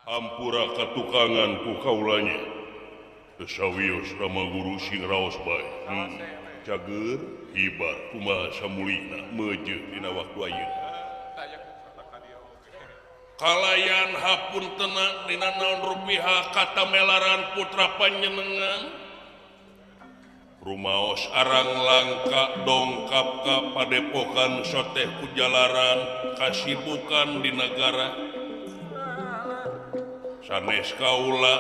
Hampura katukangan ku kaulanya. Teu sawios Rama Guru sing raos bae. Cager hibar kumaha samulina meujeuh dina waktu ayeuna. Kalayan hapuntena dina naon rupiah katamelaran putra panjenengan. Rumaos arang langka dongkap ka padepokan soteh kujalaran kasibukan di negara. Sanes kaula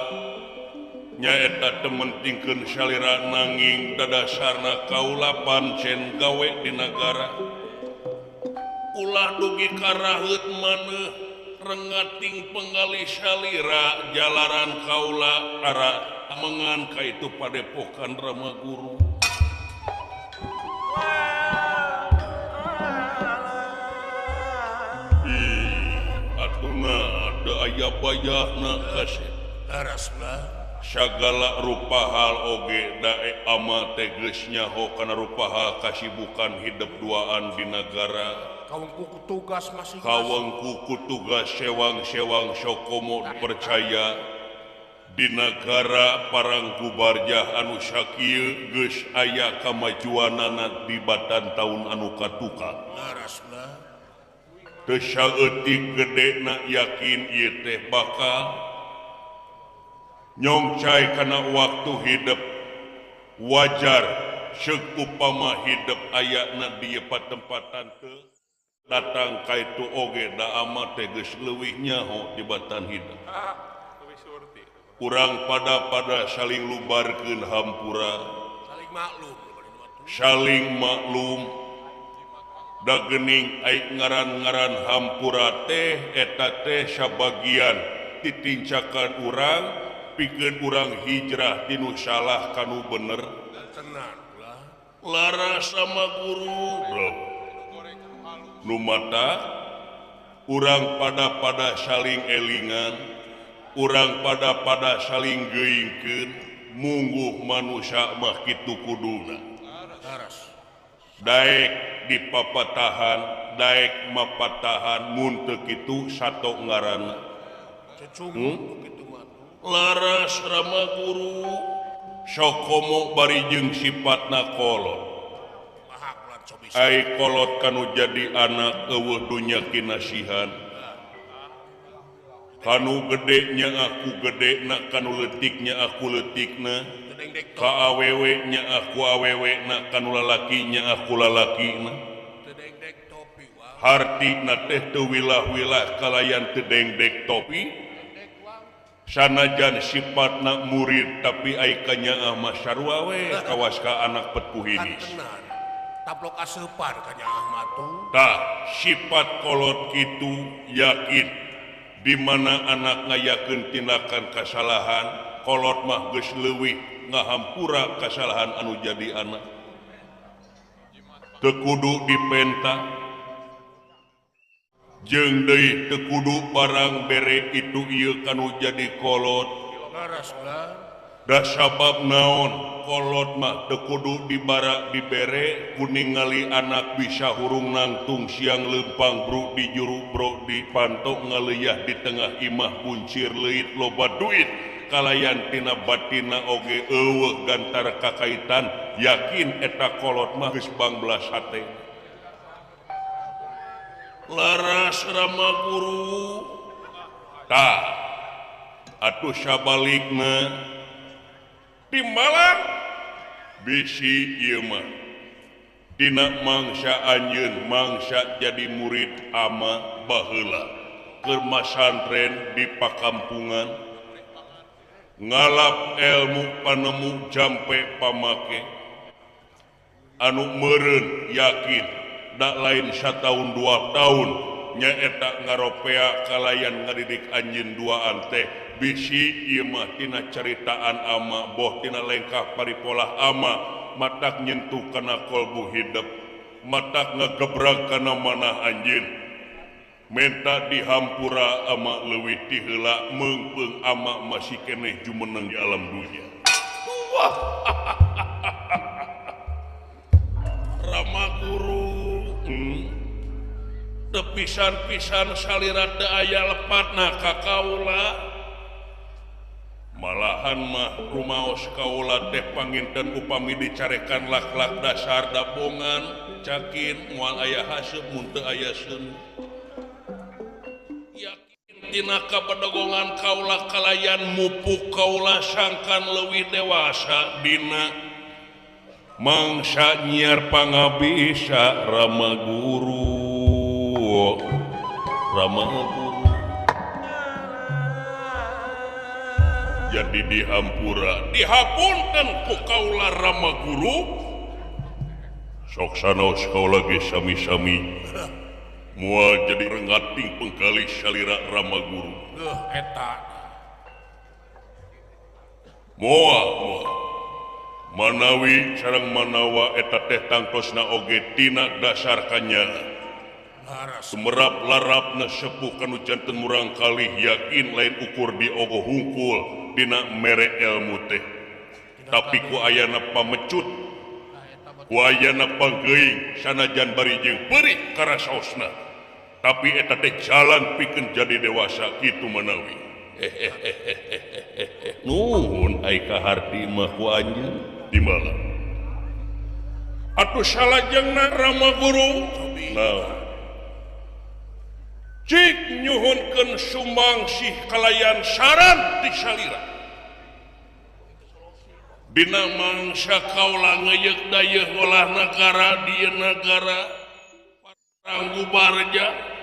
nyaeta teu mentingkeun salira nanging dadasarna kaula pancen gawe di nagara. Ulah dugi karaheut maneuh rengating penggalih salira jalaran kaula ara mengan ka itu padepokan Rama Guru. Atuna ada aya bayahna kasih. Sagala rupa hal oge dae ama teh geus nyaho kana rupa hal kasibukan hidup duaan di nagara. Kawengku tugas masing-masing. Kawengku ku tugas sewang-sewang sokomo percaya. Di nagara parang gubarjah anu sakieu geus aya kamajuanana di batan taun anu katukang. Teu saeutik gedena yakin ieu teh bakal nyongcai kana waktu hidup wajar seuk upama hidup ayana di patempatan teu datang ka itu oge da ama teh geus leuwih nyaho di batan hidup. Kurang pada-pada saling lubarkeun hampura, saling maklum. Da geuning ai ngaran-ngaran hampura teh eta teh sabagian titincakan urang pikeun urang hijrah tinu salah kanu bener. Laras sama guru bro. Nu mata urang pada-pada saling elingan, urang pada-pada saling geuingkeun, mungguh manusia mah kitu kuduna. Daek dipapatahan, daek mapatahan mun teu kitu sato ngaranna. Laras Rama Guru sokomo bari jeung sipatna kolot. Ai kolot kanu jadi anak eueuh dunya kinasihan. Kanu gedenya aku gedena, kanu leutiknya aku leutikna, ka awewe nya aku awewena, kanu lalakinya aku lalakina. Hartina teh teu wilah-wilah kalayan teu dengdek topi. Sanajan sipatna murid tapi ai kanyaah mah sarua we kawas ka anak petpuhinis. Taplok aseupan kanyaah mah tuh. Tah sifat kolot kitu yakin di mana anak ngayakeun tindakan kasalahan, kolot mah geus leuwih ngahampura kasalahan anu jadi anak. Teu kudu dipenta jeung deui teu kudu barang bere itu ieu kanu jadi kolot. Da sabab naon kolot mah teu kudu dibara dibere ku ningali anak bisa hurung nangtung siang leumpang bro di juru bro di panto ngaleuah di tengah imah buncir leuit loba duit kalayan tina batina oge eueuh gantar kakaitan yakin eta kolot mah geus bangbelas hate. Laras Rama Guru tah atuh sabalikna timbalan bisi ieu mah dina mangsa anjeun mangsa jadi murid ama baheula keur masantren di pakampungan ngalap ilmu panemu jampe pamake anu meureun yakin dak lain sataun 2 tahun nyaeta ngaropea kalayan ngadidik anjeun duaan teh bisi ieu mah tina caritaan ama boh tina lengkah paripolah ama matak nyentuh kana kolbu hidup matak ngagebrak kana manah anjeun menta dihampura ama leuwih ti heula meungpeung ama masih keneh jumeneng di alam dunya. Wah. Rama Guru teu pisan-pisan salira teu aya lepatna ka kaula. Malahan mah rumaos kaula teh panginten upami dicarekan lak-lak dasar dabongan cakin moal aya haseup mun teu aya seuneu. Yakin tina kabedogongan kaula kalayan mupuk kaula sangkan leuwih dewasa dina mangsa nyiar pangabisa Rama Guru. Rama Guru jadi dihampura dihapunten ku kaula Rama Guru sok sanaos kaula ge sami-sami moal jadi rengating pengkalih salira Rama Guru eta moal moal manawi sareng manawa eta teh tangtosna oge tina dasar kanya sumerap larapna sepuh kanu janten murang kalih yakin lain ukur di ogo hungkul dina mere ilmu teh tapi ku ayana pamecut ku ayana panggeuing sanajan bari jeung peurih karasaosna tapi eta teh jalan pikeun jadi dewasa kitu manawi. Nuhun ai kaharti mah ku anjeun di malam atuh salajengna Rama Guru nah cik nyuhunkeun sumbangsih kalayan saran ti salira dina mangsa kaula ngeuyeuk dayeuh olah nagara di nagara Ranggubarja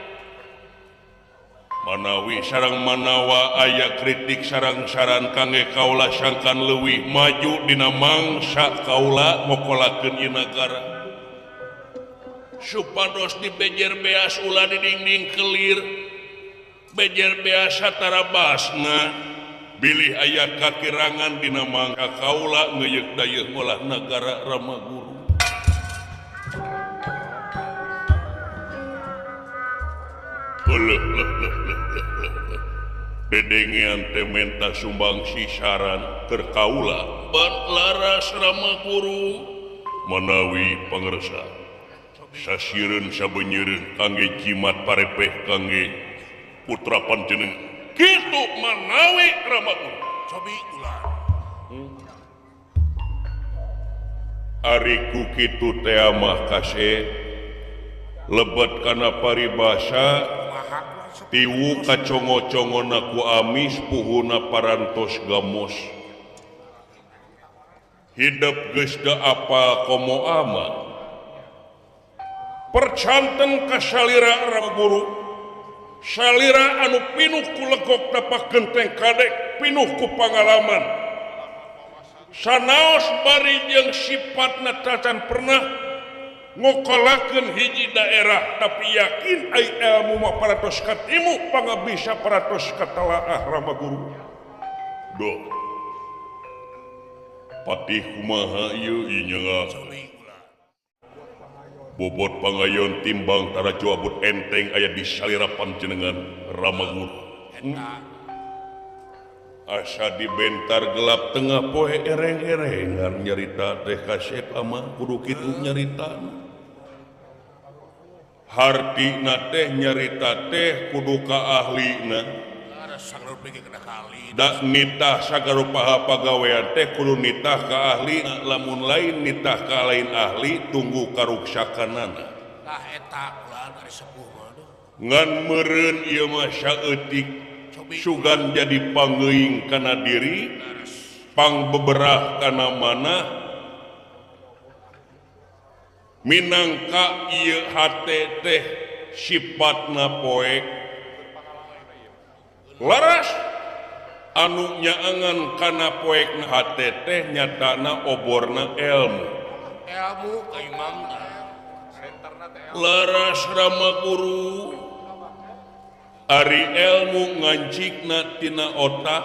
manawi sareng manawa aya kritik sareng saran kangge kaula sangkan leuwih maju dina mangsa kaula mokolakeun ieu nagara supados di bejer beas ulah di dinding kelir bejer beas satara basna bilih aya kakirangan dina mangsa kaula ngeuyeuk dayeuh ngolah nagara Rama Guru. Dedengean teh menta sumbangsi saran keur kaula ban laras Rama Guru manawi pangersa sasireun sabeunyereun kangge jimat parepeh kangge putra panjenengan kitu manawi Rama Guru cobi ulah. Ari ku kitu teh mah kaseh lebet kana paribasa tiwu kacongo-congona ku amis puhuna parantos gamos hidup geus teu apal komo ama percanten ka salira Rama Guru salira anu pinuh ku legok tapak genteng kadek pinuh ku pangalaman sanaos bari jeung sipatna tacan pernah ngokolakeun hiji daerah tapi yakin ai ilmu mah paratos katimu pangabisa paratos katalaah Rama Guru. Duh patih kumaha ieu ieu bobot pangayon timbang taraju abut enteng aya di salira panjenengan Rama Guru. Asa dibentar gelap tengah poe ereng-erengan nyarita teh kasep ama kudu kitu nyarita. Hartina teh nyarita teh kudu ka ahlina. Da nitah sagarupaha pagawean teh kudu nitah ka ahli, lamun lain nitah ka lain ahli tunggu karuksakanana. Tah eta ulah ari sepuh mah. Ngan meureun ieu mah saeutik sugan jadi panggeuing kana diri, pang beberah kana mana minangka ieu hate teh sipatna poek laras anu nyaangan kana poekna hate teh nyatana oborna ilmu ilmu kaimam laras Rama Guru ari ilmu ngancikna tina otak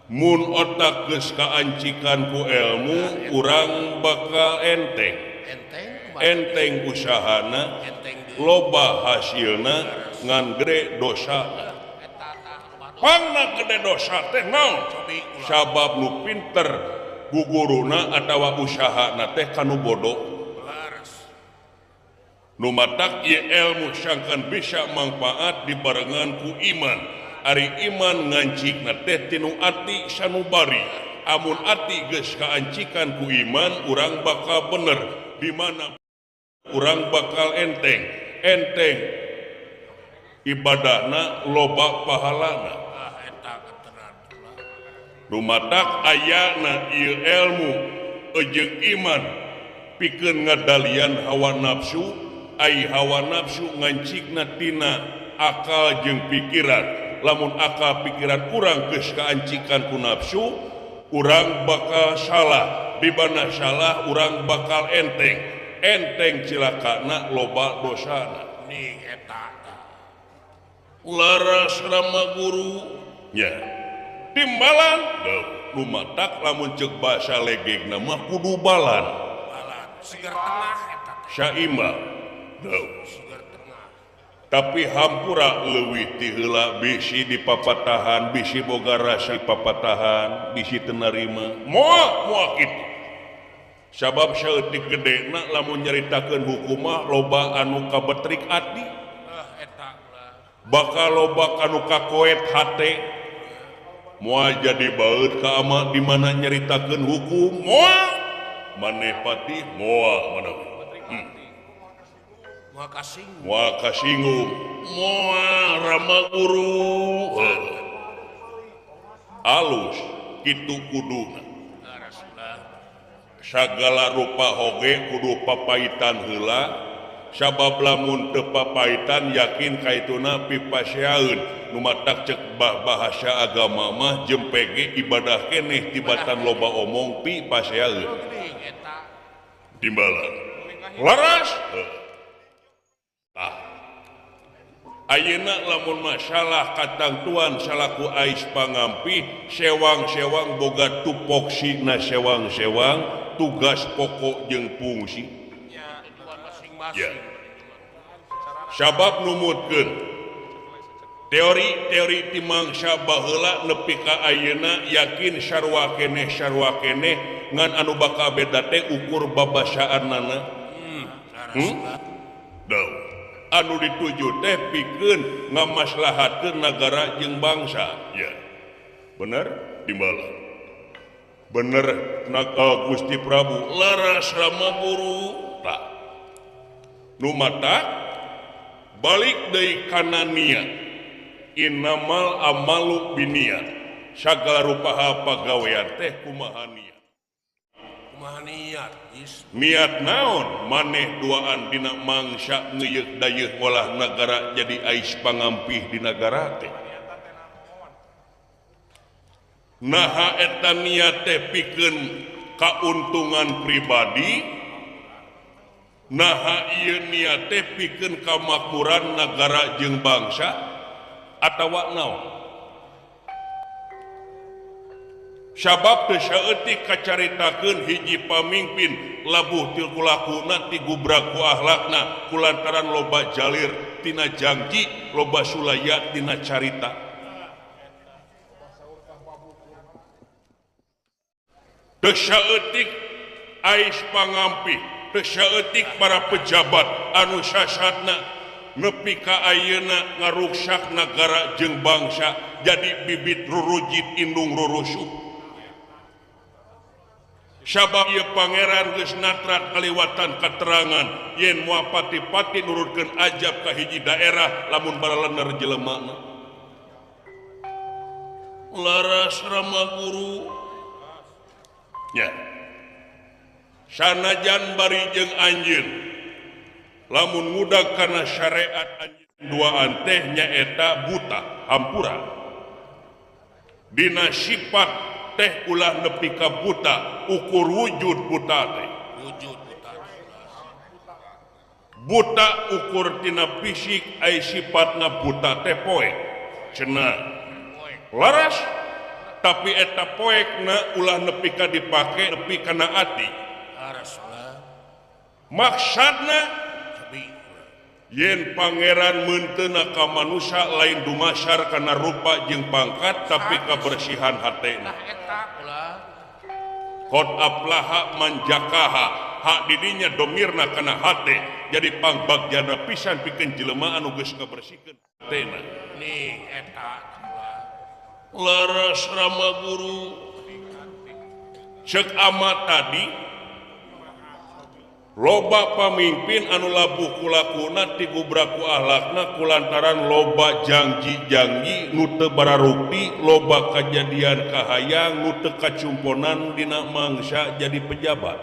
mun otak geus kaancikan ku ilmu urang bakal enteng enteng usahana loba hasilna ngan gede dosa pangna gede dosa teh naon sabab nu pinter guguruna atawa usahana teh kanu bodoh. Nu matak ieu ilmu sangkan bisa manfaat dibarengan ku iman. Ari iman ngancikna teh tinu ati sanubari. Amun ati geus kaancikan ku iman urang bakal bener, di mana urang bakal enteng. Enteng ibadahna loba pahalana. Rumatak ayana ieu ilmu jeung iman pikeun ngadalian hawa nafsu, ai hawa nafsu ngancikna tina akal jeung pikiran. Lamun akal pikiran urang geus kaancikan ku nafsu, urang bakal salah. Di mana salah urang bakal enteng. Enteng cilakana loba dosana. Ning eta laras Rama guru nya timbalan lumatak lamun ceuk basa legegna mah kudu balan. Balan sigar tengah eta teh. Saimbang. Sigar tengah. Tapi hampura leuwih ti heula bisi dipapatahan, bisi boga rasa dipapatahan, bisi teu narima. Moal moal kitu. Sabab saeutik gedena lamun nyaritakeun hukum mah loba anu kabetrik ati. Eta ulah. Bakal loba anu kakoet hate. Moal jadi baeut ka ama di mana nyaritakeun hukum moal maneh patih moal mana moal kasinggung moal kasinggung moal Rama guru alus kitu kuduna sagala rupa hoge kudu papaitan heula sabab lamun teu papaitan yakin kaituna pipaseaeun. Nu matak cek bahasa agama mah jempege ibadah keneh tibatan loba omong pi paseaeun. Timbalan laras. Tah ayeuna lamun masalah katangtuan salaku ais pangampih sewang-sewang boga tupoksina sewang-sewang tugas pokok jeung fungsi. Ya. Sabab numutkeun teori-teori ti mangsa baheula nepi ka ayeuna yakin sarua keneh ngan anu bakal beda teh ukur babasaanana. Anu dituju teh pikeun ngamaslahatkeun nagara jeung bangsa. Ya. Bener timbalan. Bener nakal Gusti Prabu laras Rama guru. Tah. Nu matak balik deui kana niat. Innamal amalu binniyat. Sagala rupa pagawean teh kumaha niat. Kumaha niat? Niat naon maneh duaan dina mangsa ngeuyeuk dayeuh ngolah nagara jadi ais pangampih di nagara teh. Naha eta niat teh pikeun kauntungan pribadi, naha ieu niat teh pikeun kamakmuran nagara jeung bangsa atawa naon. Sabab teu saeutik kacaritakeun hiji pamingpin labuh til kulakuna ti gubrak ku akhlakna kulantaran loba jalir tina janji loba sulaya tina carita. Teu saeutik ais pangampih, teu saeutik para pejabat anu sasatna nepi ka ayeuna ngaruksak nagara jeung bangsa jadi bibit rurujit indung rurusuh. Sabab ieu pangeran geus natrat kaliwatan katerangan yen moal pati-pati nurutkeun ajab ka hiji daerah lamun balalener jelemana. Laras Rama guru nya. Sanajan bari jeung anjeun lamun ngudag kana syariat anjeun duaan teh nyaeta buta hampura. Dina sifat teh ulah nepi ka buta ukur wujud buta teh. Wujud buta. Buta ukur tina fisik ai sifatna buta teh poek cenah. Laras tapi eta poekna ulah nepi ka dipake nepi kana ati. Laras ulah. Maksudna yen pangeran meunteuna ka manusia lain dumasar kana rupa jeung pangkat tapi kabersihan hatena. Qad aflaha man jakaha, hak didinya domirna kana hate jadi pangbagjana pisan pikeun jelema anu geus ngabersihkeun hatena. Nih eta Laras Rama Guru cek amat tadi loba pamimpin anu labuh kulakuna tigubraku ahlakna kulantaran loba janji-janji nu teu bararukti loba kajadian kahayang nu teu kacumponan dina mangsa jadi pejabat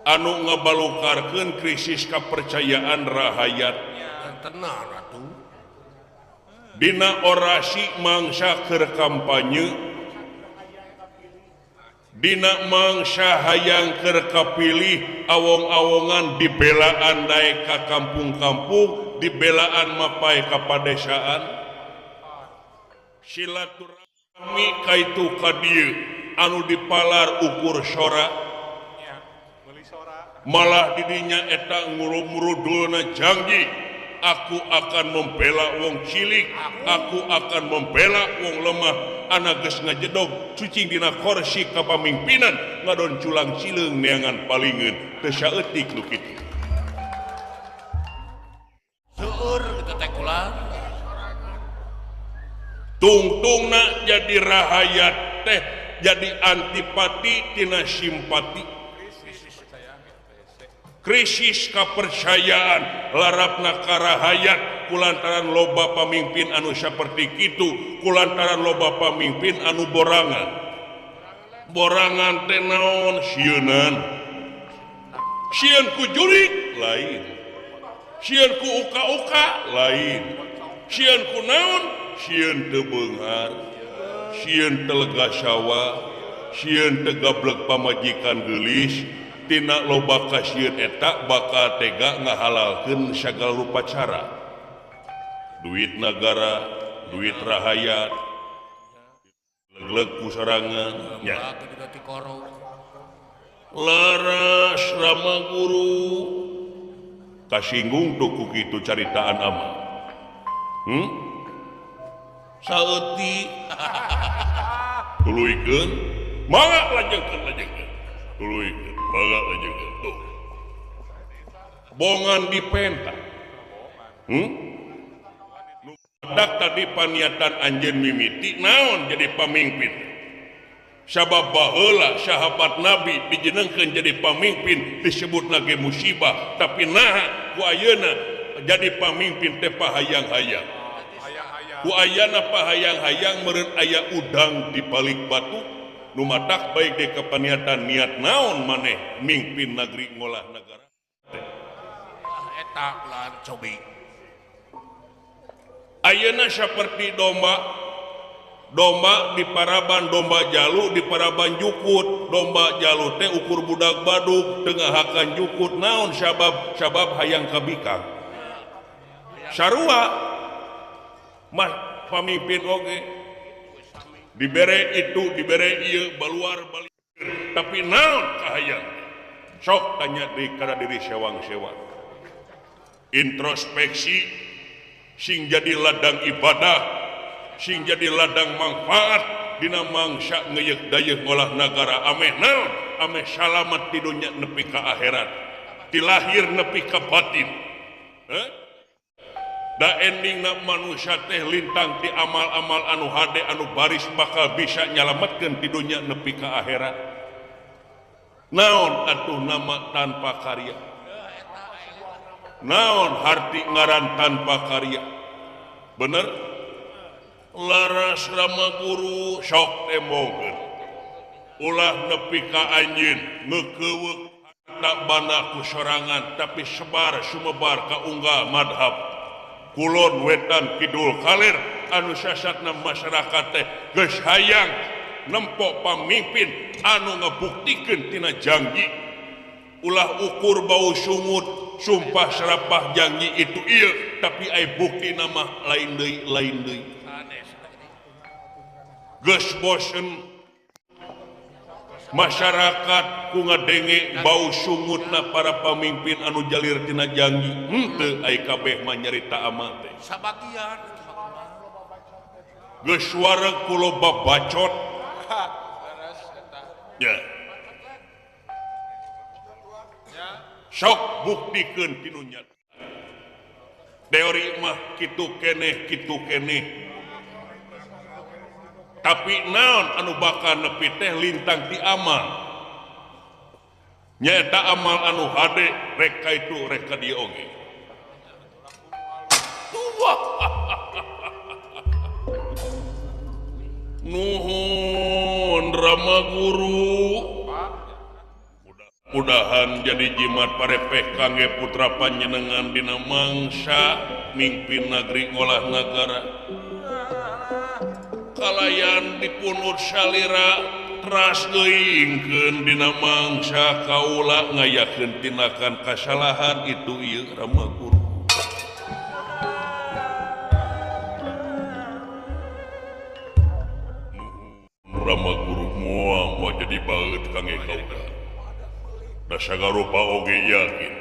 anu ngabalukarkeun krisis kepercayaan rahayat. Dina orasi mangsa keur kampanye, dina mangsa hayang keur kapilih awong-awongan dibelaan daek ka kampung-kampung, dibelaan mapai ka padesaan. Silaturahmi kaitu ka dieu anu dipalar ukur sora, malah didinya eta ngurumrudulna janji aku akan membela wong cilik, aku akan membela wong lemah. Anak geus ngajedog cucing dina kursi kapamimpinan ngadon culang cileung neangan palingeun teu saeutik nu kitu. Seueur kitu teh kula. Tungtungna jadi rahayat teh jadi antipati tina simpati. Krisis kepercayaan larapna karahayat kulantaran loba pamimpin anu saperti kitu, kulantaran loba pamimpin anu borangan. Borangan teh naon? Sieunan. Sieun ku jurik lain, sieun ku uka-uka lain, sieun ku naon? Sieun teu beunghar, sieun teu lega sawah, sieun teu gablek pamajikan geulis. Tina loba kasieun eta bakal tega ngahalalkeun sagala rupa cara. Duit nagara, duit rahayat, legleg ku sorangan nya. Laras Rama Guru kasinggung tuh ku kitu caritaan ama. Saeutik tuluykeun, mangga lajengkeun lajengkeun. Tuluykeun. Mangga lajengkeun tuh. Bongan dipenta. Dak tadi paniatan anjeun mimiti naon jadi pamimpin. Sabab baheula sahabat Nabi dijenengkeun jadi pamimpin disebut lagi musibah, tapi naha ku ayeuna jadi pamimpin teh pahayang-hayang. Ku ayana pahayang-hayang meureun aya udang di balik batu. Nu matak baik di kepaniatan niat naon maneh mingpin negeri ngolah negara. Eta lan cobi. Ayeuna saperti domba, domba di paraban domba jalu di paraban jukut, domba jalu teh ukur budak baduk tengah hakan jukut naon sabab sabab hayang kabikang. Sarua mah pamimpin oge dibere itu dibere ieu baluar balik tapi naon kahayang sok tanya deui kana diri sewang-sewang. Introspeksi sing jadi ladang ibadah, sing jadi ladang manfaat dina mangsa ngeuyeuk dayeuh ngolah nagara ameh naon ameh salamet di dunya nepi ka akhirat, ti lahir nepi ka batin. Da endingna manusia teh lintang ti amal-amal anu hade anu baris bakal bisa nyalametkeun ti dunya nepi ka akhirat. Naon atuh nama tanpa karya? Naon harti ngaran tanpa karya? Bener? Laras Rama Guru sok tembongkeun. Ulah nepi ka anjeun ngeukeweuk tak bana ku sorangan tapi sebar sumebar ka unggal madhab. Kulon wetan kidul kaler anu sasatna masyarakat teh geus hayang nempok pamimpin anu ngabuktikeun tina janji. Ulah ukur bau sungut sumpah serapah janji itu ieu tapi ai bukti nama lain deui lain deui. Geus bosen masyarakat ku ngadenge bau sungutna para pamimpin anu jalir tina janji. Henteu ai kabeh mah nyarita ama teh. Sabagian geus wareg ku loba bacot. Ya. Sok buktikeun tinu nyata. Teori mah kitu keneh kitu keneh. Tapi naon anu bakal nepi teh lintang ti amal. Nyaeta amal anu hade rek ka itu rek ka dieu oge. Nuhun Rama Guru. Mudahan jadi jimat parepeh kangge putra panjenengan dina mangsa mingpin nagri ngolah nagara. Kalayan dipunut salira teras geuingkeun dina mangsa kaula ngayakeun tindakan kasalahan itu ieu Rama Guru. Rama Guru moal moal jadi baeut kangge kaula. Da sagarupa oge yakin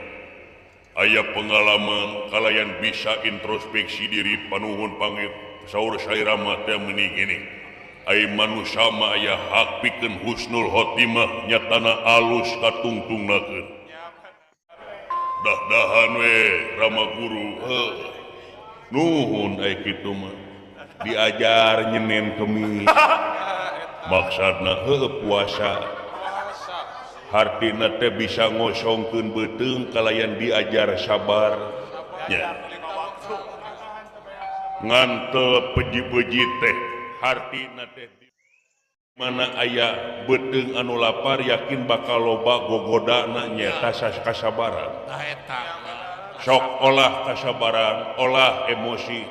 aya pengalaman kalayan bisa introspeksi diri panuhun pangit saur salira mah teh meni gini. Ai manusia mah aya hak pikeun husnul khotimah nyatana alus katungtungnakeun. Dah-dahan we Rama Guru. Heuh. Nuhun ai kitu mah diajar nyenen kemis. Maksudna heueuh puasa. Hartina teh bisa ngosongkeun beuteung kalayan diajar sabar nya. Ngan teu peji-peji teh hartina teh mana aya beuteung anu lapar yakin bakal loba gogodana nyaeta kasabaran. Sok olah kasabaran, olah emosi.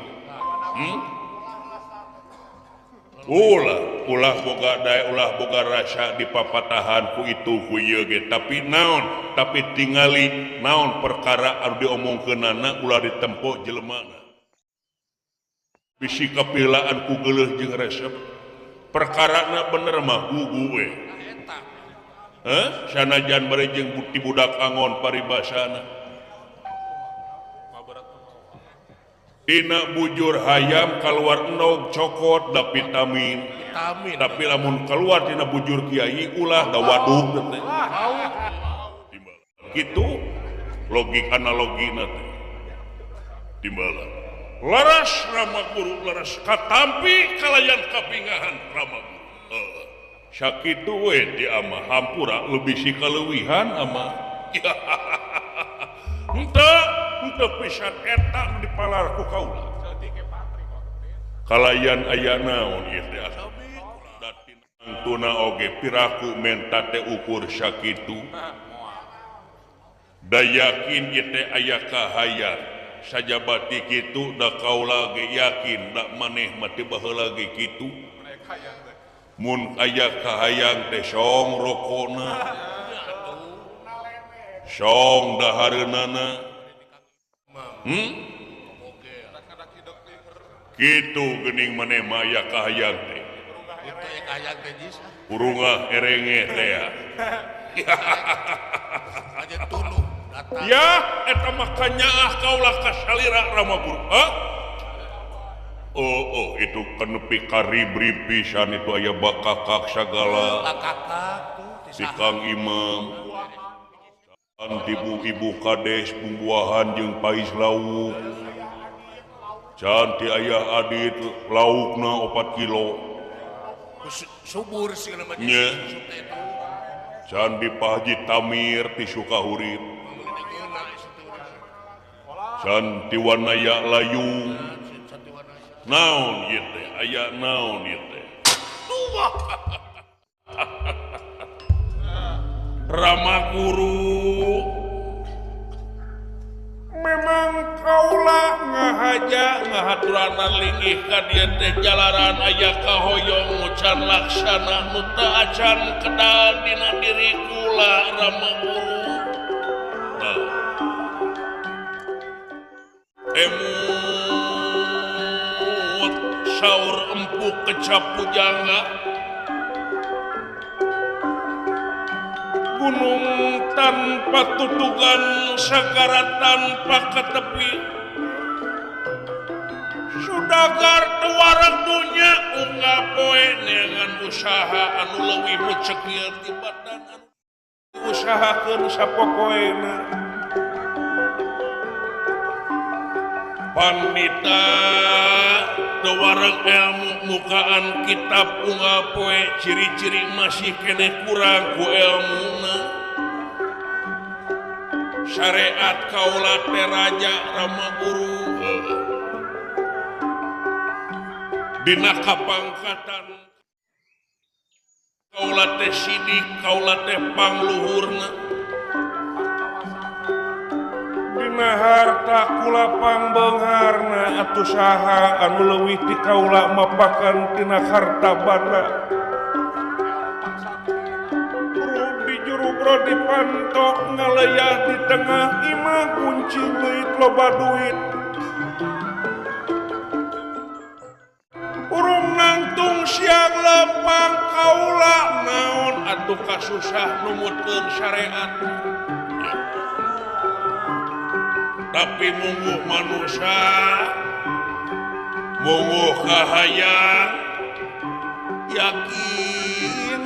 Ulah, ulah boga dae, ulah boga rasa dipapatahan ku itu ku ieu ge. Tapi naon, tapi tingali naon perkara anu diomongkeunana ulah ditempo jelemana. Bisi kapilaan ku geuleuh jeung resep. Perkarana bener mah gugu we. Heh, sanajan bari jeung bukti budak angon paribasana. Dina bujur hayam keluar enog cokot da vitamin. Tapi lamun keluar dina bujur kiai ulah da waduk teh. Kitu logik analogina teh. Timbalan. Laras Rama Guru laras katampi kalayan kapingahan Rama Guru. Sakitu we di ama hampura lebih si kaleuwihan ama. Henteu henteu pisan eta dipalar ku kaula. Kalayan aya naon ieu teh atuh. Tuna oge piraku menta teh ukur sakitu. Da yakin ieu teh aya kahayang. Sajabati kitu da kaula ge yakin da maneh mah teu baheula ge kitu. Mun aya kahayang teh song rokona. Song dahareunana. Kitu geuning maneh mah aya kahayang teh. Purungah erenge teh ya. Ya eta mah kanyaah kaula ka salira Rama Guru. Hah? Oh, oh itu kanepi karibri pisan itu aya bakakak sagala. Bakakak tuh si Kang Imam. Ibu-ibu kades bumbuahan jeung pais lauk. Cantik ayah adit laukna 4 kilo. Subur sih namanya. Candi Pak Haji Tamir ti Sukahurip. Canti Wanaya Layung. Naon ieu teh? Aya naon ieu teh? Rama Guru memang kaula ngahaja ngahaturanan linggih ka dieu teh jalaran aya kahoyong can laksana nu teu acan kedal dina diri kula Rama Guru. Emut saur empuk kecap pujangga gunung tanpa tutugan sagara tanpa ketepi sudagar tuarang dunya unggal poe neangan usaha anu leuwih mucekil tibatan anu usahakeun sapopoena. Pandita teu wareg ilmu mukaan kitab unggal poe ciri-ciri masih keneh kurang ku ilmuna. Syariat kaula teh raja Rama Guru. Dina kapangkatan kaula teh sidik kaula teh pangluhurna. Dina harta kula pangbeungharna atuh saha anu leuwih ti kaula mapakan tina harta banda. Di juru bro dipantok ngaleyah di tengah imah kunci duit loba duit. Urung nangtung siang lempang kaula naon atuh kasusah numutkeun syariat. Ya. Tapi mungguh manusia mungguh kahayang yakin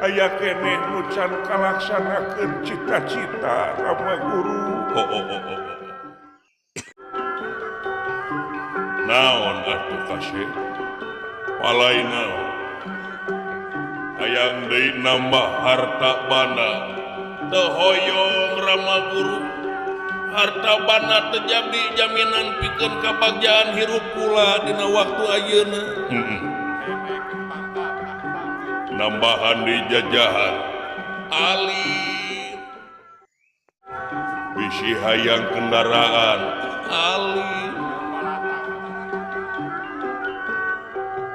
aya keneh nu can kalaksanakeun cita-cita Rama Guru. Oh. Naon atuh kasih palai naon hayang deui nambah harta banda teu hoyong Rama Guru. Harta banda teu jadi jaminan pikeun kabagjaan hirup kula dina waktu ayeuna. Nambahan di jajahan alit bisi hayang kendaraan alit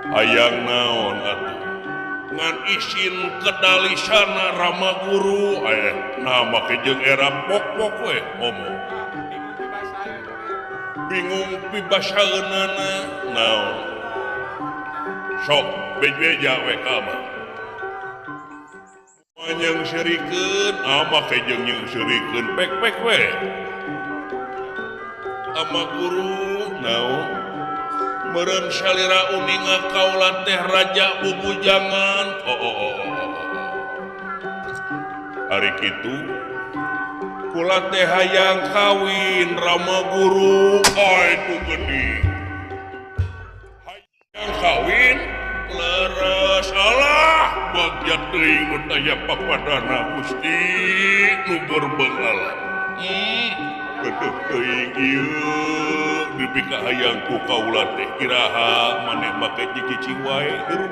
hayang naon atuh ngan isin kedalisana Rama Guru. Nah make jeung era pok-pok we ngomong bingung pibasaeunana naon sok beja we ka mah yang serikeun ama jeung yang serikeun pek-pek we ama guru naon meureun salira uninga kaula teh raja bubujangan. Oh. Ari kitu kula teh hayang kawin Rama Guru. Itu gede hayang kawin leres Allah bagja teuing nu taya papadana Gusti nu berbengal. Gedeh teuing ieu dipika hayang ku kaula teh iraha maneh make cicing wae hirup.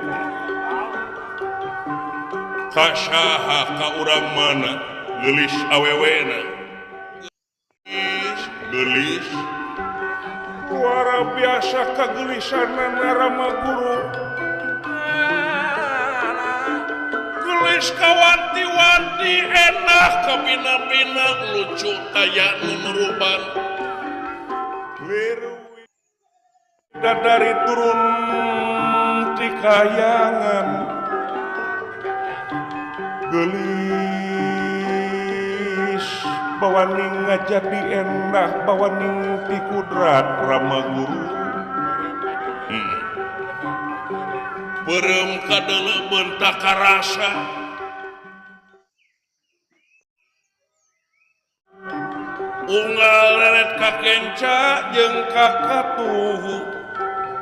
Ka saha ka urang mana geulis awewena. Geulis luar biasa kageulisanana Rama Guru. Gelis kawanti-wanti enak kabina-bina lucu kaya nu meruban. Liru dari turun ti kayangan gelis bawaning ngajadi enak bawaning ti kudrat Rama Guru. Beureum kadeuleubeun tak karasa unggal leret ka kenca jeung ka katuhu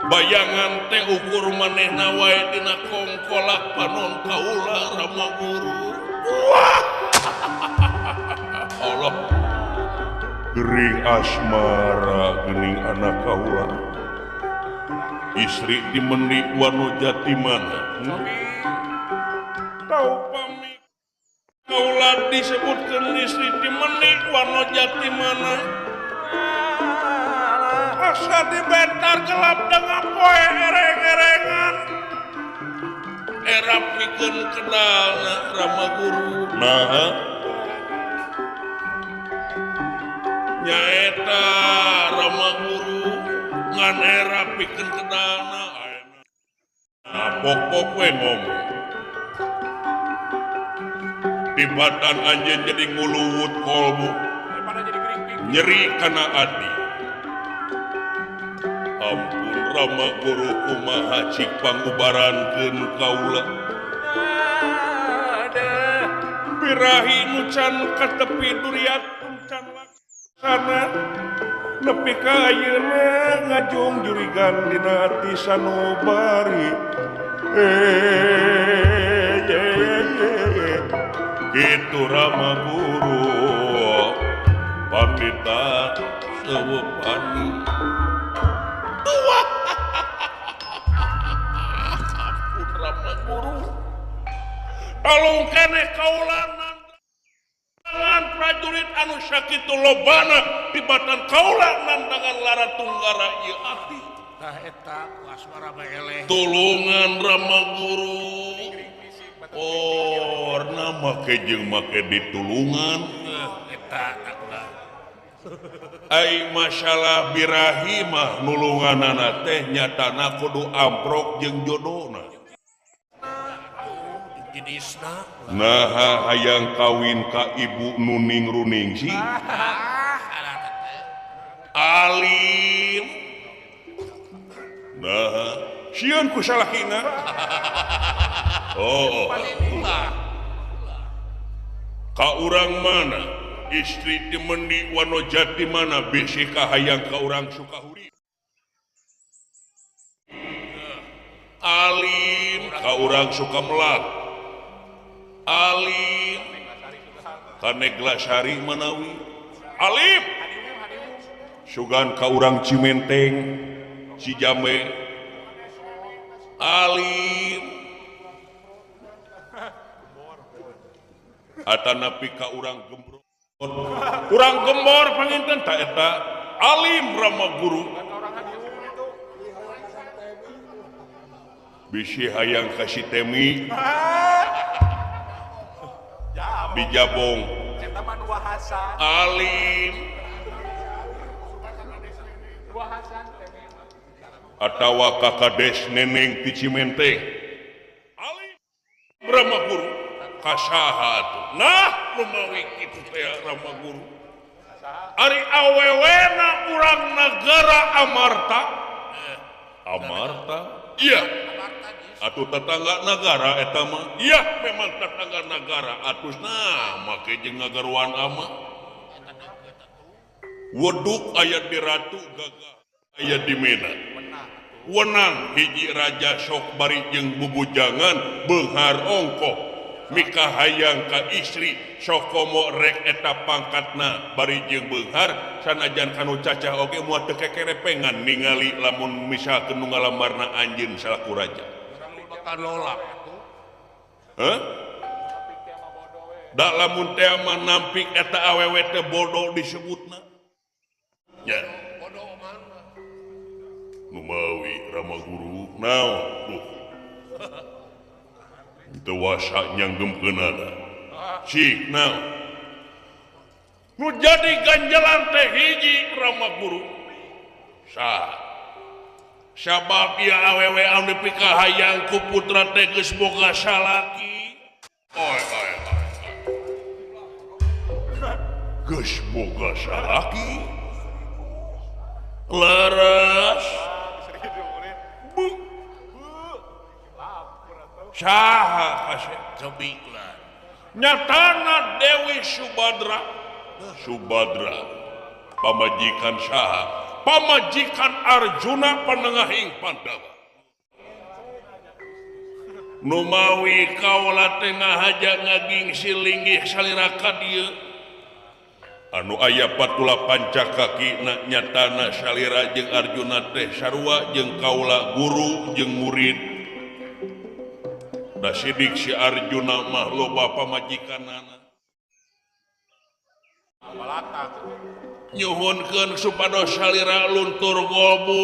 bayangan teh ukur manehna wae dina kongkolak panon kaula Rama Guru. Wah. Allah gering asmara geuning anak kaula istri dimendi wano jati mana. Tau pami kaula disebutkeun istri dimendi wano jati mana. Asa dibentar gelap dengan poe ereng-erengan era pikeun kenalna Rama Guru. Nah nyaeta Rama Guru ngan era pikeun kenalna. Nah pok-pok we ngomong tibatan anjeun jadi nguluwut kolbu nyeri kana ati. Ampun Rama Guru kumaha cik pangubarankeun kaula. Birahi nu can katepi duriat can laksana. Nepi ka ayeuna ngajung jurigan dina ati sanubari. Kitu Rama Guru pamita sewepani. Dua. Ampun Rama Guru. Tolong keneh kaula nandangan prajurit anu sakitu lobana tibatan kaula nandangan Lara Tunggara ieu ati. Tah eta asmara bae eleh. Tulungan Rama Guru. Oh, make jeung make ditulungan eta ai masalah birahi mah nulunganana teh nyatana kudu amprok jeung jodona. Nah, hayang kawin ka ibu nuning runing sih. Alim. Nah, sieun ku salakina. Oh, ka urang mana istri temendi Wanojati mana bisi kahayang ka urang Sukahuri. Alim ka urang Sukamelak. Alim ka Neglasari manawi. Alim sugan ka urang Cimenteng Cijambe. Alim atanapi ka urang Gembor. Urang Gembor panginten ta eta alim Rama Guru. Bisi hayang ka si Temi Bijabong. Alim atawa kakades Neneng ti Cimenteng. Alim Rama Guru kasaha atuh. Nah lumawi kitu teh Rama Guru. Ari awewena urang nagara Amarta. Amarta? Iya. Atuh tetangga nagara eta mah. Iya, memang tetangga nagara atuh nah make jeung ngagaruan ama. Weduk aya di ratu gagah aya di Mena. Wenang hiji raja sok bari jeung bubujangan beunghar ongkoh. Mika hayang ka istri sokomo rek eta pangkatna bari jeung beunghar sanajan kanu cacah oge moal teu kekerepengan ningali lamun misalkeun nu ngalamarna anjeun salaku raja. Heh? Da lamun teh mah nampik eta awewe teh bodoh disebutna. Nya. Numawi Rama Guru naon tuh. Dewasa nyanggemkeunana. Cik naon? Nu jadi ganjalan teh hiji Rama Guru. Saha? Sabab ieu awewe anu dipikahayang ku putra teh geus boga salaki. Oi oi oi. Geus boga salaki. Leres. Bu. Saha kasih cobi lah. Nyatana Dewi Subadra. Subadra pamajikan saha? Pamajikan Arjuna panengahing Pandawa. Numawi kaula teh ngahaja ngagingsi linggih salira ka dieu. Anu aya patula pancakaki na nyatana salira jeung Arjuna teh sarua jeung kaula guru jeung murid. Da sidik si Arjuna mah loba pamajikanana. Nyuhunkeun supados salira luntur gobu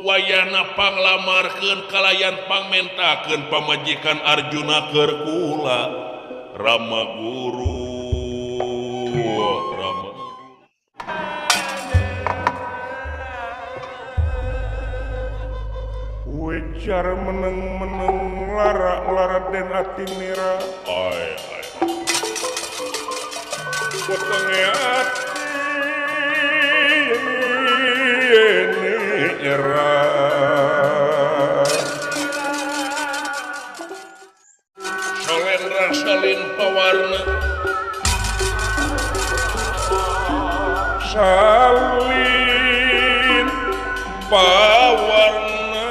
wayana panglamarkeun kalayan pangmentakeun pamajikan Arjuna keur kula Rama Guru Rama. Wecar meneng-meneng lara-lara den ati nira. Ai ai. Wetenge ati nira. Salendra salin pawarna. Salin pawarna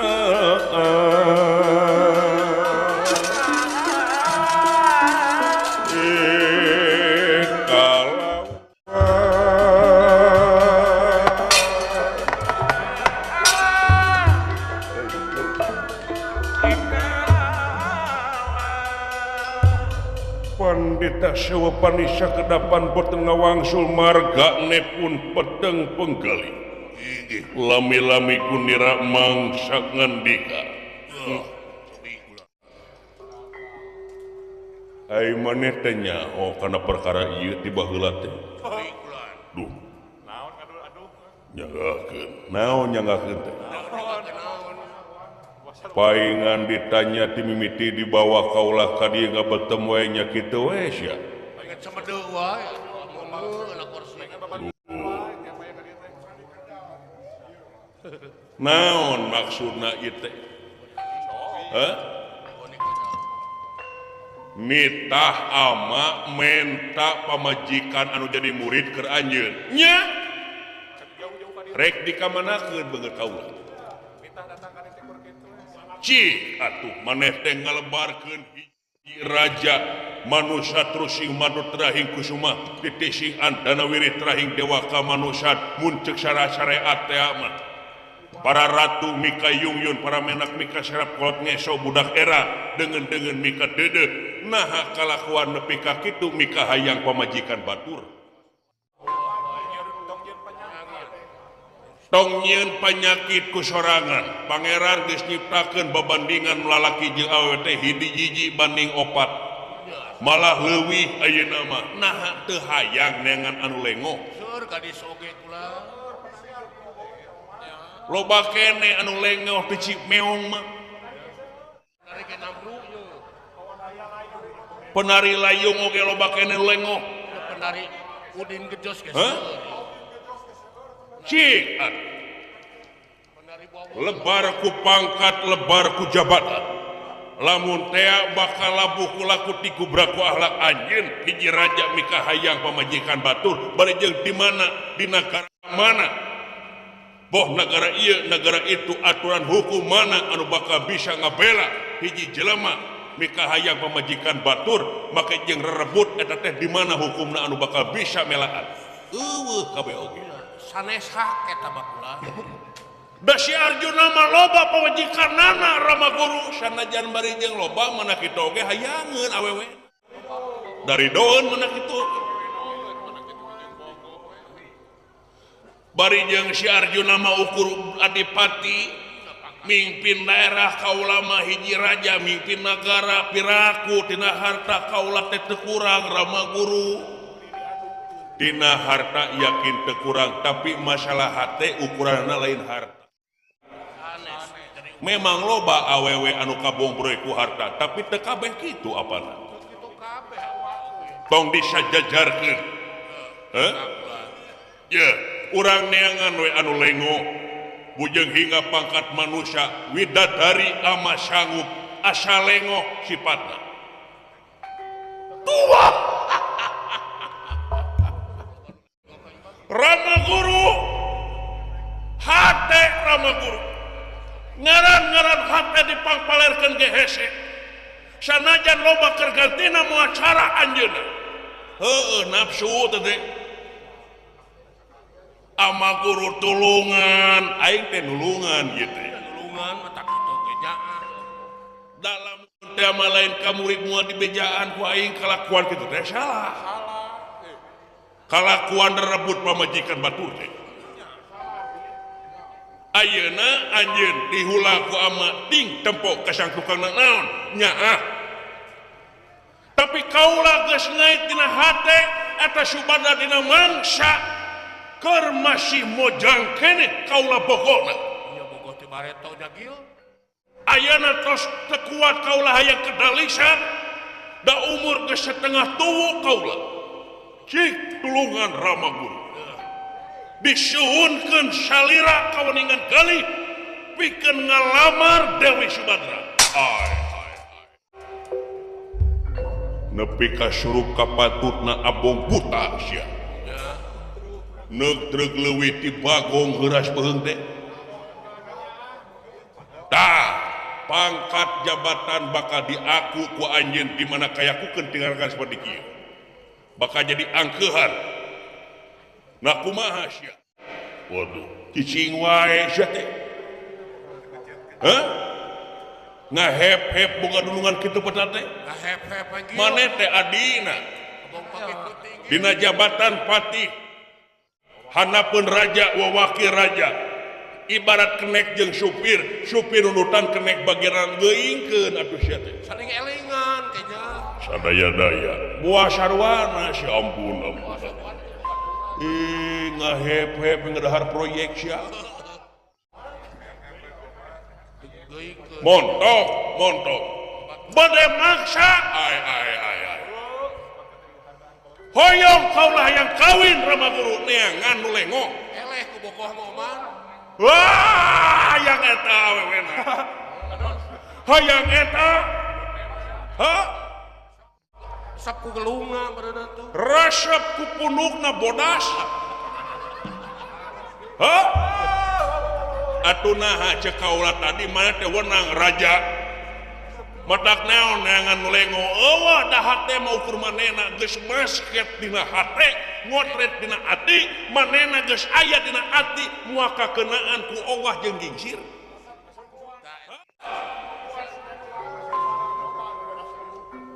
Pandita Sewa Panisya kedapan boten ngawangsul marga nepun peteng penggali. Lami-lami kunira mangsa ngandika. Ai maneh teh nyaho kana perkara ieu ti baheula teh. Duh. Naon aduh. Nyanggakeun. Naon nyanggakeun teh? Paingan ditanya ti mimiti dibawa kaula ka dieu ngabetem we nya kitu we sia. Naon maksudna ieu teh? Hah? Nitah ama menta pamajikan anu jadi murid keur anjeun. Nya. Rek dikamanakeun beungeut kaula. Cik atuh maneh teh ngalebarkeun hiji raja manusia trusing manut rahing kusuma titising antana wirih rahing dewa ka manusia mun ceuk syariat teh mah para ratu mika yungyun para menak mika serap kolot ngeso budak era deungeun-deungeun mika deudeuh naha kalakuan nepi ka kitu mika hayang pamajikan batur tong nyieun panyakit ku sorangan pangeran geus nyiptakeun babandingan lalaki jeung awewe teh hiji banding opat malah leuwih ayeuna mah naha teu hayang neangan anu lengoh seur ka disoge kula loba kene anu lengoh teu cik meong mah penari layung oge loba kene lengoh penari udin gejos geus cik lebar ku pangkat lebar ku jabatan lamun tea bakal labuh ku laku digubraku akhlak anjeun hiji raja mika hayang pamajikan batur bari jeung di mana di nagara mana boh nagara ieu nagara itu aturan hukum mana anu bakal bisa ngabela hiji jelema mika hayang pamajikan batur make jeung rerebut eta teh di mana hukumna anu bakal bisa melaan eueuh kabeh oge sanes hak eta bakula. Da si Arjuna mah loba pamajikanana Rama Guru sanajan bari jeung loba mana kitu oge hayangeun awewe. Dari doeun mana kitu. Bari jeung si Arjuna mah ukur adipati mimpin daerah kaula mah hiji raja mimpin nagara piraku tina harta kaula teh teu kurang Rama Guru. Dina harta yakin terkurang tapi masalah hate ukuranna lain harta. Memang loba awewe anu kabongbroy ku harta tapi teu kabeh kitu apana. Tong disajajarkeun. Heh? Ye, urang neangan we anu lengo bujeng hingga pangkat manusia widadari ama sanggup asa lengo sifatna. Tua. Rama Guru hate Rama Guru ngaran-ngaran hate dipangpalerkeun ge hese sanajan loba keur gantina moal cara anjeunna heueuh nafsu teh ama guru tulungan aing teh nulungan ieu teh nulungan mah tak kitu ge jaah dalam teh mah lain ka murid moal dibejaan ku aing kalakuan kitu teh salah. Kalakuan rebut pamajikan batur teh. Ayeuna anjeun dihula ku ama ting tempo ka sang tukangna naon nyaah. Tapi kaula geus ngait dina hate eta Subadra dina mangsa keur masih mojang keneh kaula bogona. Nya bogoh teh bareto jagil. Ayeuna tos teu kuat kaula hayang kedalisan da umur geus setengah tuwu kaula. Cik tulungan Rama Guru disuhunkeun salira kaweningan kali pikeun ngalamar Dewi Subadra. Ai nepi ka surup kapatutna abong buta sia neuk treug leuwih ti bagong heuras beuheung teh Pangkat jabatan bakal diaku ku anjeun di mana kayakukeun tinggalkan seperti kieu. Bakal jadi angkeuhan. Nah kumaha sia? Waduh, cicing wae sia teh. Hah? Ngahep-hep boga dulungan kitu peta teh? Ngahep-hep anjing. Maneh teh adina. Dina jabatan patih. Hanapeun raja wawakil raja. Ibarat kenek jeung supir, supir nunutan kenek bagian geuingkeun atuh sia teh. Saling elingan kayaknya. Sadaya-daya. Buah sarwana sia ampun ampun. Ih, ngahep-hep ngedahar proyek sia. Montok, montok. Bade maksa, ai ai ai ai. Hoyong kaulah yang kawin Rama Guru neangan nu lengo. Eleh ku bogoh mah oman. Wah, hayang eta awewena. Hayang eta. Hah? Resep ku gelungna bareuna tuh. Resep ku punukna bodas. Hah? Atuh naha ceuk kaula tadi mana teh wenang raja. Matak naon neangan nu lengo. Eueuh da hate mah ukur manehna geus basket dina hate, ngotret dina ati, manehna geus aya dina ati moal kakeunaan ku Allah jeung gingsir.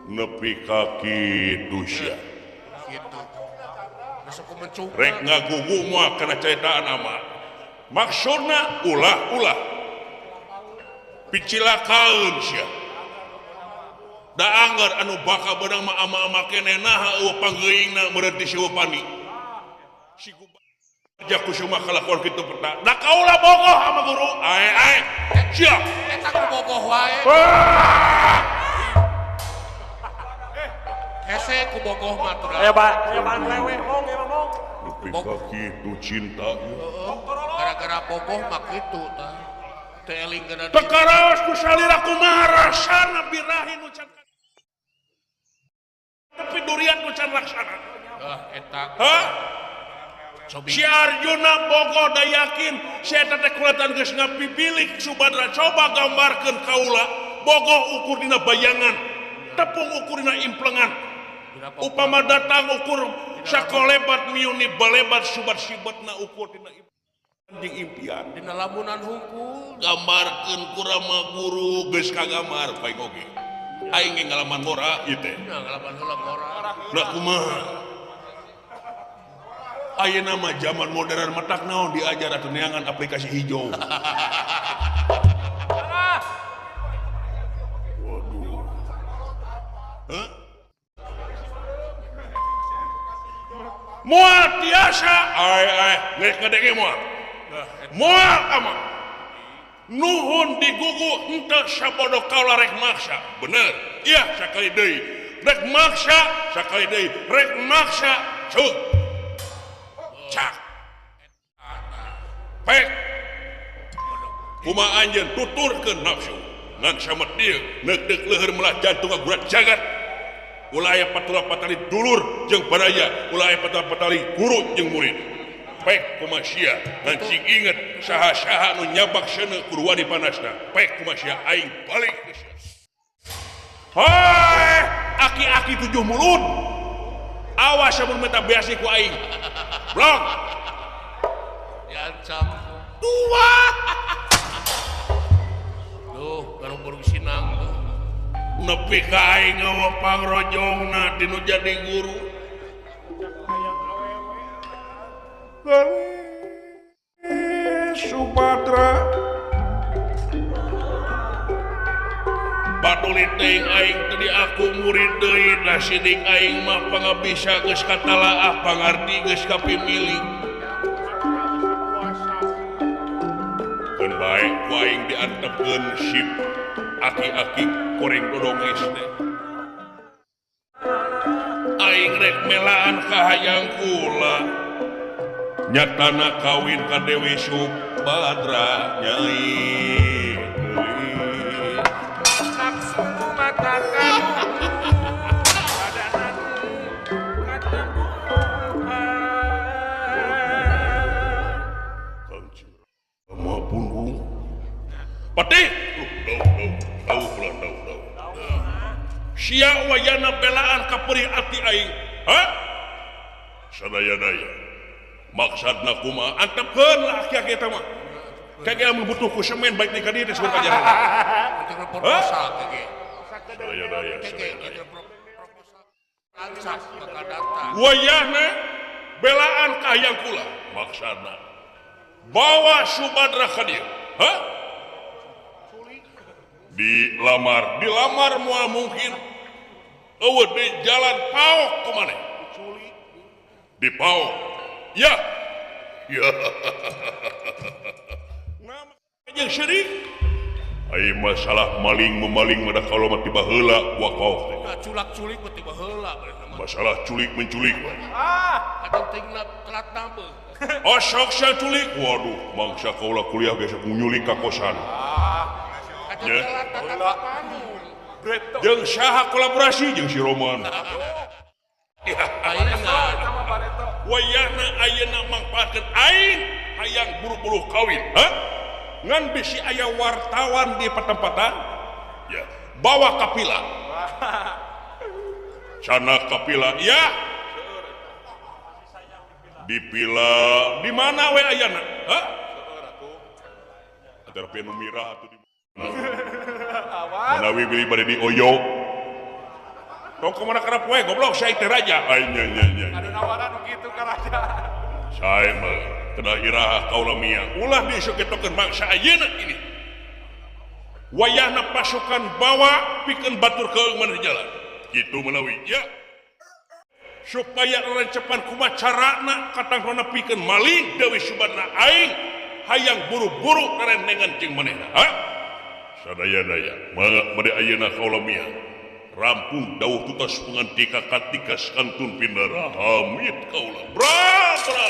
Nepi ka kitu sia. Kitu. Masuk ku mencuka. Rek ngagugu moal kana ceritaan ama. Maksudna ulah-ulah. Picilakaeun sia. Da anggar anu bakal beunang mah ama-ama keneh naha eueuh panggeuingna meureun ti sieu pani. Si Raja Kusuma kalakuan kitu peta. Da kaula bogoh ama guru. Ae ae. Sia. Eta ku bogoh wae. Hese ku bogoh mah tuh. Aya ba, aya ban lewe mong ya mong. Nepi ka kitu cinta. Gara-gara bogoh mah kitu tah. Teu eling kana. Teu karaos ku salira kumaha rasana birahi nu can. Tapi durian nu can laksana. Ah eta. Hah? Si Arjuna bogoh da yakin si eta teh kulatan geus ngapibilik Subadra coba gambarkeun kaula bogoh ukur dina bayangan tepung ukur dina implengan upama datang ukur sakolebat miuni balebat subat sibatna ukur dina jeung impian dina lamunan hungkul gambarkeun ku Rama Guru geus kagambar baik oge aing ge ngalaman ngora ieu teh ngalaman heula ngora lah kumaha ayeuna mah zaman modern matak naon diajar atuh neangan aplikasi hijau. Waduh. Hah? Moal tiasa ai ai geus ngadenge moal. Moal ama. Nuhun digugu henteu sabodo kaula rek maksa. Bener. Iya sakali deui. Rek maksa sakali deui. Rek maksa cuk. Cak. Pek. Kumaha anjeun tuturkeun nafsu. Ngan samet dieu neuk-neuk leuheur melah jantung kagurat jagat. Ulah aya patula patali dulur jeung baraya, ulah aya patula patali guru jeung murid. Pek kumaha sia ngan sing inget saha-saha nu nyabak seuneu kudu wani panasna. Pek kumaha sia aing balik ke sia. Hoi, aki-aki tujuh mulut. Awas amun meta beasi ku aing. Blok. Diancam. Dua. Duh, garung-garung sinang tuh. Nepi ka aing eueuh pangrojongna dinu jadi guru. Subadra. Patuli teuing aing tadi aku murid deui da sidik aing mah pangabisa geus katalaah pangarti geus kapimilik. Keun bae ku aing diantepkeun sip aki-aki koreng dodonges teh. Aing rek melaan ka hayang kula. Nyatana kawin ka Dewi Subadra nyai. Patih. Sia wayana belaan kaperih ati aing. Hah? Sadaya-daya. Maksudna kumaha? Antepkeun lah aki-aki eta mah. Kage lamun butuh ku semen baik ka dieu teh sebut ajaran. Proposal kage. Sadaya-daya. Wayahna belaan ka hayang kula. Maksudna bawa Subadra ka dieu. Hah? Dilamar, dilamar moal mungkin. Eueuh di jalan paok ku maneh. Dipaok. Ya. Ya. Nama jeung seurik. Ai masalah maling memaling mah da kaula mah tiba heula wa kaok teh. Culak-culik mah tiba heula. Masalah culik menculik. Ah, kapentingna telat nambeuh. Osok sia culik. Waduh, mangsa kaula kuliah geus nyulik ka kosan. Ah. Jeung saha kolaborasi jeung si Roman. Wayahna ayeuna mangpaatkeun aing hayang buru-buru kawin. Hah? Ngan bisi aya wartawan di patempatan? Ya, bawa kapila. Sana kapila, ya. Dipila di mana we ayana? Hah? Antara pianu mirah atuh di manawi beli bade di oyo. Tong kumaha karep we goblok sia teh raja. Ai nya nya nya. Anu nawaran nu kitu ka raja. Sae mah kena iraha kaula mia. Ulah disuketokeun bangsa ayeuna ini. Wayahna pasukan bawa pikeun batur keung mana di jalan. Kitu manawi ya. Supaya rencepan kumaha carana katangkona pikeun maling Dewi Subadra aing hayang buru-buru karenengan jeung manehna. Ha? Sadaya-daya mangga bade ayeuna kaula mia. Rampung dawuh tutas pengantika katikas kantun pindara hamid kaula. Bra bra